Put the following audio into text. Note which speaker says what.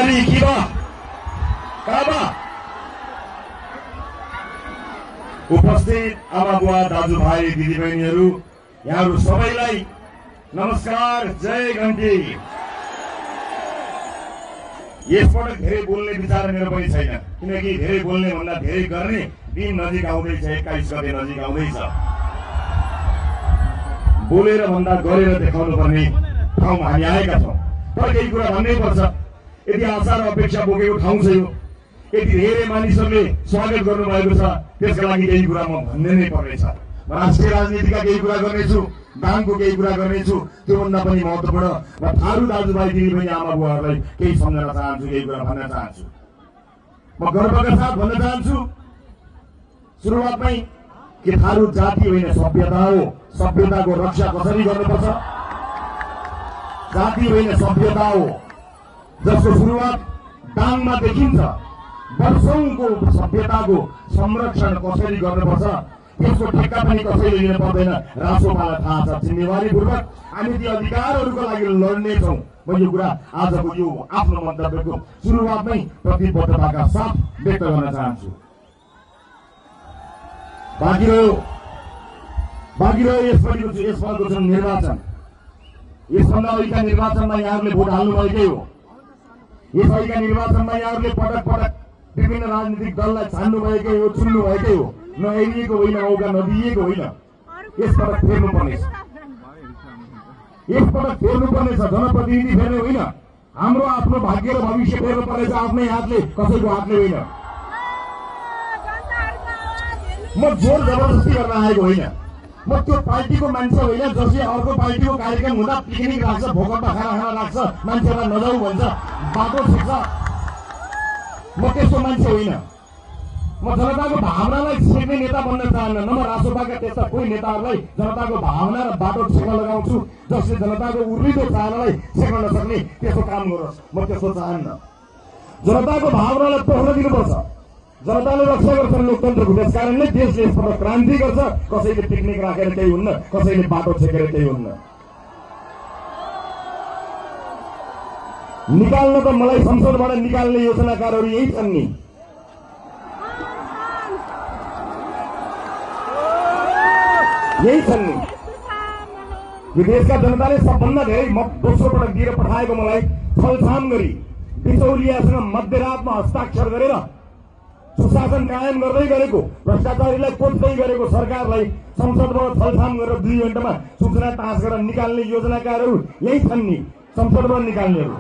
Speaker 1: तयारी किन काबा उपस्थित आमा बुवा दाजुभाइ दिदीबहिनीहरू यहाँहरू सबैलाई नमस्कार जय घन्टी। यसपटक धेरै बोल्ने विचार मेरो पनि छैन किनकि धेरै बोल्ने भन्दा धेरै गर्ने दिन नजिक आउँदैछ 21 गते नजिक आउँदैछ। बोलेर भन्दा गरेर देखाउनु पर्ने ठाउँमा हामी आएका छौँ। तर केही कुरा भन्नै पर्छ। यदि आशा र अपेक्षा बोकेको ठाउँ छ यो, यति धेरै मानिसहरूले स्वागत गर्नुभएको छ, त्यसका लागि केही कुरा म भन्नै नै पर्नेछ। म राष्ट्रिय राजनीतिका केही कुरा गर्नेछु, दाङको केही कुरा गर्नेछु। त्योभन्दा पनि महत्त्वपूर्ण म थारू दाजुभाइ दिदीबहिनी आमा बुवाहरूलाई केही सम्झन चाहन्छु, केही कुरा भन्न चाहन्छु। म गर्वका साथ भन्न चाहन्छु सुरुवातमै कि थारू जाति होइन सभ्यता हो। सभ्यताको रक्षा कसरी गर्नुपर्छ? जाति होइन सभ्यता हो, जसको सुरुवात दाङमा देखिन्छ। वर्षौंको सभ्यताको संरक्षण कसरी गर्नुपर्छ त्यसको ठेक्का पनि कसैले लिन पर्दैन। रासोपालाई थाहा छ। जिम्मेवारीपूर्वक हामी ती अधिकारहरूको लागि लड्नेछौँ। म यो कुरा आजको यो आफ्नो मन्तव्यको सुरुवातमै प्रतिबद्धताका साथ व्यक्त गर्न चाहन्छु। बाँकी रह्यो यसपल्टको जुन निर्वाचन, यसभन्दा अघिका निर्वाचनमा यहाँहरूले भोट हाल्नुभएकै हो। यसअघिका निर्वाचनमा यहाँहरूले पटक पटक विभिन्न राजनीतिक दललाई छान्नुभएकै हो, चुन्नुभएकै हो। नहेरिएको होइन, मौका नदिएको होइन। यसपटक फेर्नुपर्नेछ, जनप्रतिनिधि फेर्ने होइन, हाम्रो आफ्नो भाग्य र भविष्य फेर्नुपर्नेछ आफ्नै हातले, कसैको हातले होइन। म जोर जबरजस्ती गर्न आएको होइन। म त्यो पार्टीको मान्छे होइन जसले अर्को पार्टीको कार्यक्रम हुँदा पिकनिक राख्छ, भोकम्पा खाना राख्छ, मान्छेलाई नजाऊ भन्छ, बाटो छेक्छ। म त्यस्तो मान्छे होइन। म जनताको भावनालाई छेक्ने नेता बन्न चाहन्न। न म रासोपाका त्यस्ता कोही नेताहरूलाई जनताको भावना र बाटो छेक्न लगाउँछु जसले जनताको उर्लिदो चाहनालाई छेक्न नसक्ने त्यस्तो काम गरोस्। म त्यस्तो चाहन्न। जनताको भावनालाई पढ्न दिनुपर्छ। जनताले रक्षा गर्छन् लोकतन्त्रको। त्यस कारणले देशले यसपल्ट क्रान्ति गर्छ। कसैले पिकनिक राखेर केही हुन्न, कसैले बाटो छेकेर केही हुन्न। निकाल्न त मलाई संसदबाट निकाल्ने योजनाकारहरू यही छन् नि। यो देशका जनताले सबभन्दा धेरै मत दोस्रो पटक दिएर पठाएको मलाई छलछाम गरी बिचौलियासँग मध्यरातमा हस्ताक्षर गरेर सुशासन कायम गर्दै गरेको, भ्रष्टाचारीलाई कोच्दै गरेको सरकारलाई संसदबाट छलछाम गरेर 2 घण्टामा सूचना टाँस गरेर निकाल्ने योजनाकारहरू यही छन् नि, संसदबाट निकाल्नेहरू।